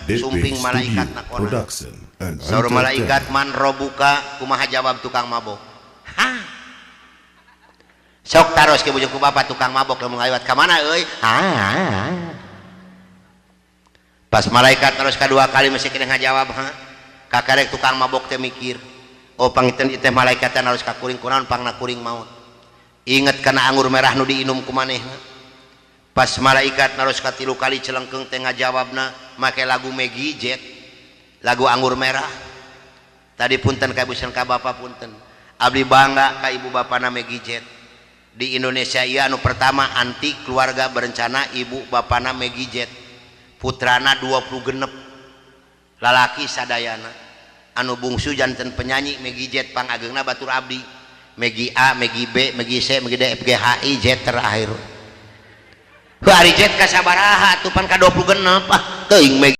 DP Sumping malaikat Studio nakona. Production and Saur malaikat, Entertainment. "Man robuka?" Kumaha jawab tukang mabok? Ha, sok taros ke bujung ku bapak, tukang mabok lamun ngaliwat, "Ka mana euy?" "Ha." Pas malaikat terus kedua kali masih kena ngajawab "ha", kakarek tukang mabok teh mikir, "Oh, panginten ieu teh malaikat harus ka kuring. Kunaon pangna kuring maut?" Inget kana anggur merah nu diinum ku manehna. Pas malaikat naros katilu kali, celengkeung teh ngajawabna make lagu Meggy Z, lagu Anggur Merah tadi. Punten ka ibu ka bapak, punten, abdi bangga ka ibu bapana Meggy Z. Di Indonesia ieu anu pertama anti keluarga berencana, ibu bapana Meggy Z. Putrana 20 genep, lalaki sadayana. Anu bungsu janten penyanyi Meggy Z, pangageungna batur abdi. Meggy A, Meggy B, Meggy C, Meggy D, F, G, H, I, J terakhir. Heuh, ari Z ka sabaraha tuh? Pan ka 20 genep. Ah, teuing Meggy.